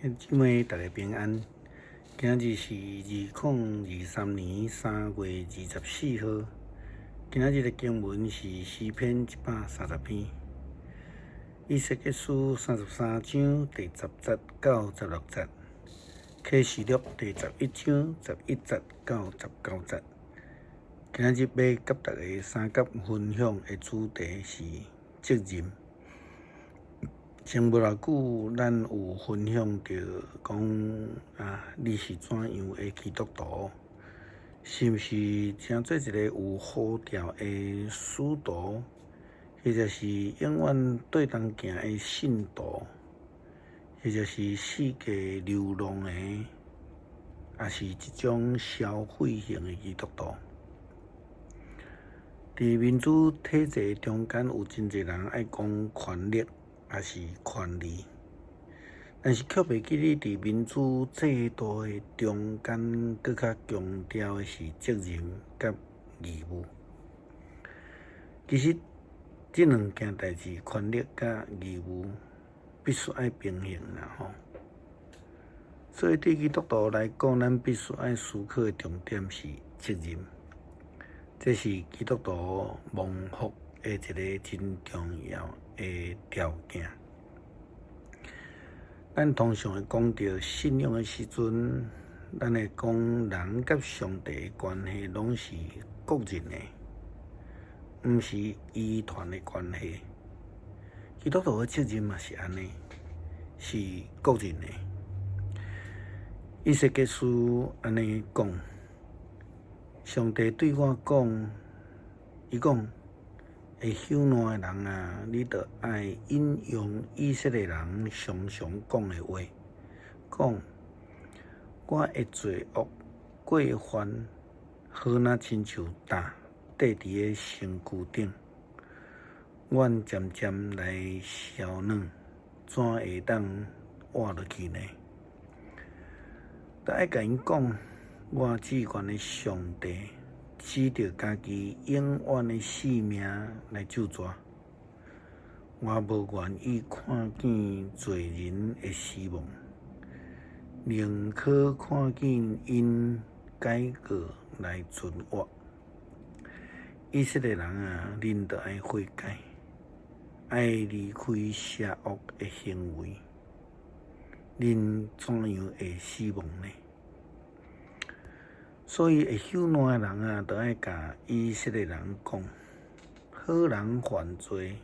兄姊妹，大家平安。今日是2023年3月24號。今日的經文是詩篇130篇，以西結書33章第10節到16節，啟示錄第11章11節到19節。今日欲佮大家相佮分享的主題是責任。前無偌久，咱有分享著講啊，你是怎樣的基督徒？是毋是成做一个有呼召的使徒，或者是永遠綴同行的信徒，或者是四界流浪的，抑是這種消費型的基督徒？佇民主體制中間，有真濟人愛講權力。抑是權利，但是卻袂記得佇民主制度的中間，閣較強調的是責任佮義務。其實，這兩件代誌，權力佮義務，必須愛平衡啦吼。所以，對基督徒來講，咱必須愛思考的重點是責任，這是基督徒蒙福的一个真重要的條件。咱通常會講著信仰的時陣，咱會講人佮上帝的關係攏是個人的，毋是依傳的關係。基督徒的責任嘛是按呢，是個人的。以西結書按呢講，上帝對我講，伊講。會朽爛的人啊，你著愛引用以色列人常常講的話，講我的罪惡過犯，好若親像擔綴佇个身軀頂，願漸漸來消軟，怎會當活落去呢？著愛共𪜶講，我至懸的上帝。指著家己永遠的性命來咒詛，我無願意看見罪人的死亡，寧可看見𪜶改過來存活。以色列人啊，恁著愛悔改，愛離開邪惡的行為，恁怎樣會死亡呢？所以會朽爛的人啊，著愛共以色列人講：好人犯罪，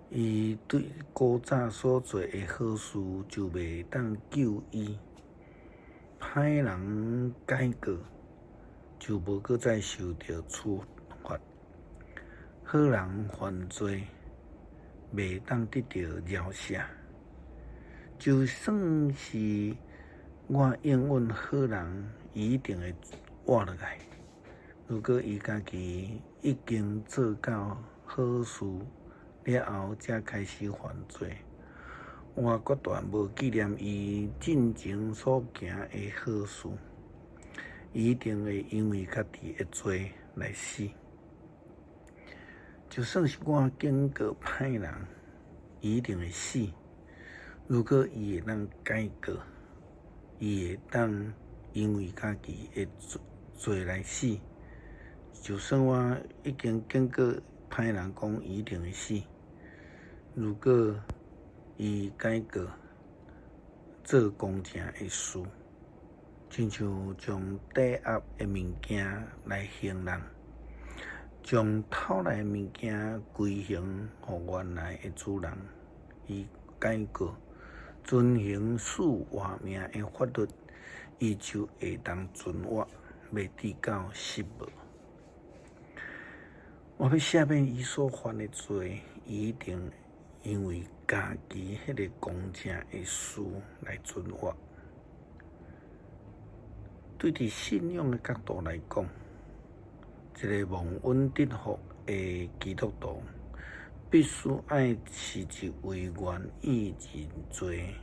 伊對古早所做的好事就袂當救伊；歹人改過，就無閣再受著處罰。好人犯罪，袂當得著饒赦。就算是我應允好人，伊一定會活落來。如果伊家己已經做到好事了後，才開始犯罪，我決斷無紀念伊進前所行的好事，伊一定會因為家己的罪來死。就算是我警告歹人，伊一定會死。如果伊會當改過，伊會當因為家己的罪來死，就算我已經警告歹人講伊一定會死，如果伊改過做公正的事，親像將抵押的物件來還人，將偷來的物件歸還予原來的主人，伊改過，遵行賜活命的法律，伊就會當存活，袂致到失無。我欲赦免伊所犯的罪，伊一定因為家己彼个公正的事來存活。對佇信仰的角度來講，一個蒙恩得福的基督徒，必須愛是一位願意認罪、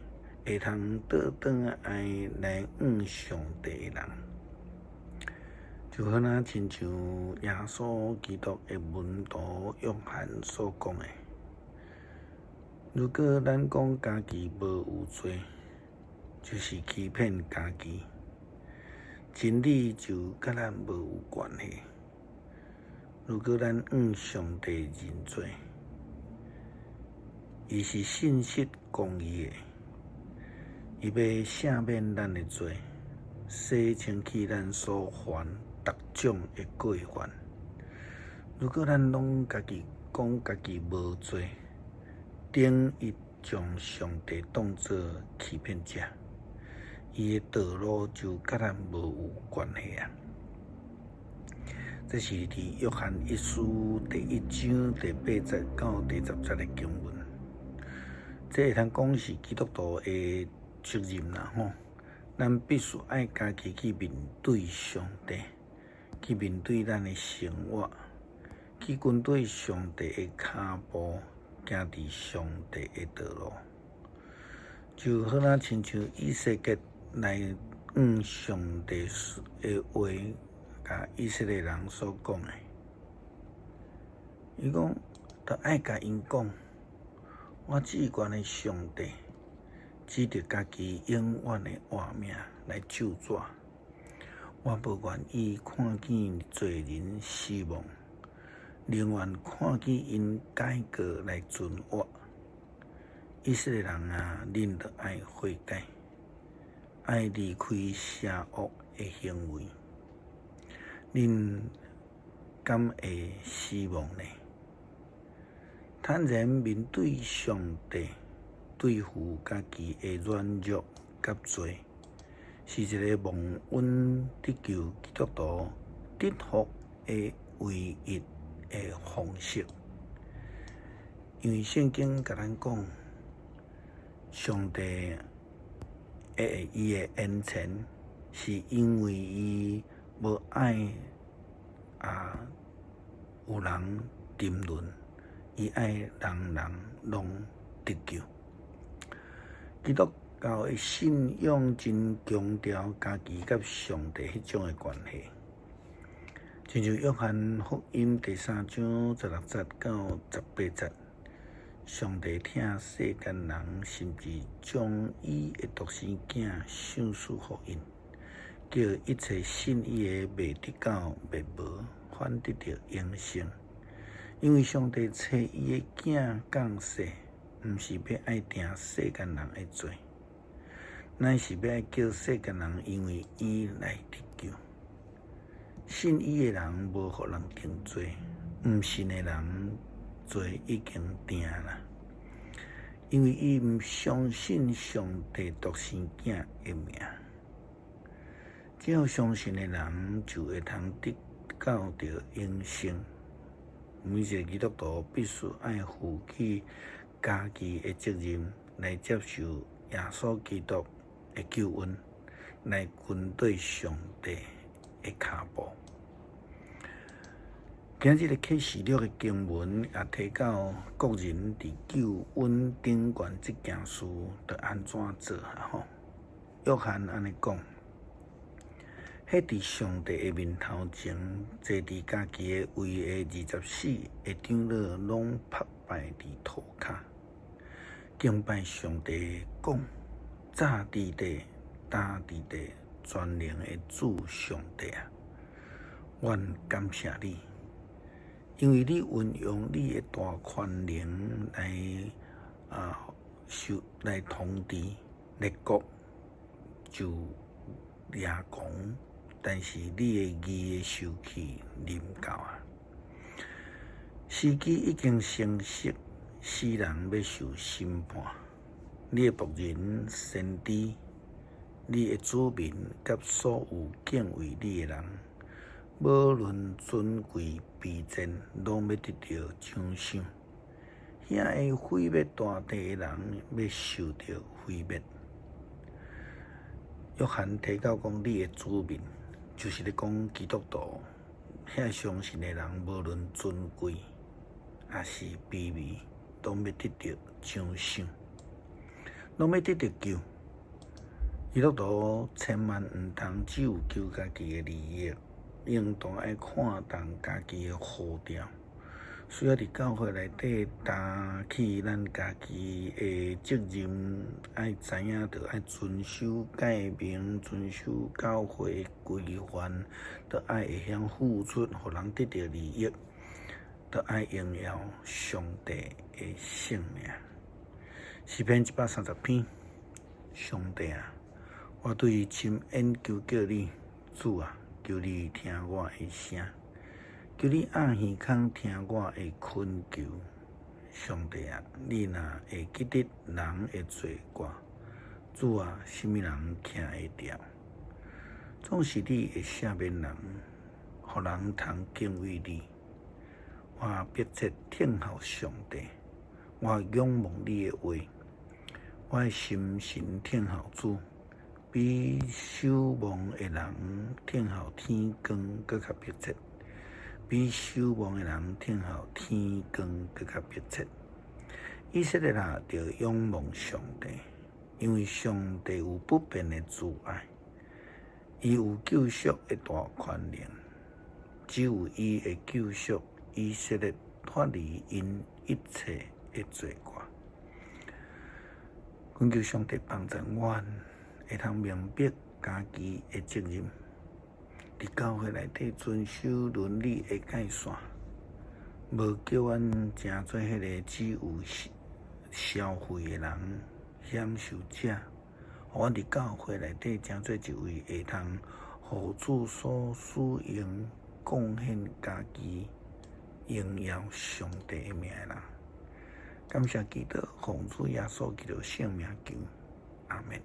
會通倒轉來來向上帝的人，就好若親像耶穌基督的門徒約翰所講的：如果咱講家己無有罪，就是欺騙家己，真理就佮咱無有關係。如果咱向上帝認罪，伊是信實公義的，伊欲赦免咱的罪，洗清去咱所犯逐種的過犯。如果咱攏家己講家己無罪，等於將上帝當做欺騙者，伊的道路就佮咱無有關係啊！這是佇約翰一書第一章第八節到第十節的經文。這會通講是基督徒的責任啦吼！咱必須愛家己去面對上帝，去面對咱的生活，去跟隨上帝的跤步，行佇上帝的道路。就好若親像以西結來向上帝的話，共以色列人所講的，伊講，著愛共𪜶講，我至懸的上帝，指著家己永遠的活命來咒詛，我無願意看見罪人死亡，寧願看見𪜶改過來存活。以色列人啊，恁著愛悔改，愛離開邪惡的行為，恁敢會死亡呢？坦然面對上帝，對付家己的軟弱佮罪，是一個蒙恩得救基督徒得福的唯一的方式。因為聖經共咱講，上帝的伊的恩慈，是因為伊無愛啊有人沉淪，伊愛人人攏得救。基督教的信仰真強調家己佮上帝彼種的關係，親像約翰福音第三章十六節到十八節，上帝疼世間人，甚至將伊的獨生囝賞賜予𪜶，叫一切信伊的袂得到滅亡，反得著永生。因為上帝差伊的囝降世，毋是欲愛定世間人的罪，乃是欲愛叫世間人因為伊來得救。信伊的人無予人定罪，毋信的人罪已經定啦，因為伊毋相信上帝獨生囝的名。只要相信的人就會通得到著永生。每一個基督徒必須愛負起家己的責任，來接受耶穌基督的救恩，來跟隨上帝的跤步。今日的啟示錄的經文也提到個人佇救恩頂懸這件事著按怎做啊？吼，約翰按呢講。彼佇上帝的面頭前，坐佇家己的位的二十四个長老，攏覆拜佇塗跤，敬拜上帝，講：早佇地、今佇地、全能的主上帝啊，阮感謝你，因為你運用你的大權能來啊，受來統治列國，就掠狂。但是你的義的受氣臨到啊，時機已經成熟，死人欲受審判。你的僕人先知，你的子民佮所有敬畏你的人，無論尊貴卑賤，攏欲得著獎賞。遐個毀滅大地的人，欲受著毀滅。約翰提到講，你的子民。就是咧講基督徒，遐相信的人，無論尊貴抑是卑微，攏欲得著獎賞，攏欲得著救。基督徒千萬毋通只有求家己的利益，應當愛看重家己的呼召。需要佇教會內底擔起咱家己的責任，愛知影著愛遵守誡命，遵守教會規範，著愛會曉付出，予人得著利益，著愛榮耀上帝的聖名。詩篇130篇，上帝啊，我對深淵求叫你，主啊，求你聽我的聲，求你掩耳孔聽我的懇求。上帝啊，你若會記得人的罪過，主啊，啥物人徛會牢？總是你會赦免人，予人通敬畏你。我迫切等候上帝，我仰望你的話，我的心神等候主，比守望的人等候天光閣較迫切，比守望的人等候天光閣較迫切。以色列人著仰望上帝，因為上帝有不變的慈愛，伊有救贖的大權能，只有伊會救贖以色列脫離𪜶一切的罪過。懇求上帝幫助阮，會通明白家己的責任，佇教會內底遵守倫理的界線，無叫阮成做彼个只有消費的人，享受者。予阮佇教會內底成做一位會通予主所使用、貢獻家己、榮耀上帝的名的人。感謝基督，奉主耶穌基督聖名求，阿們。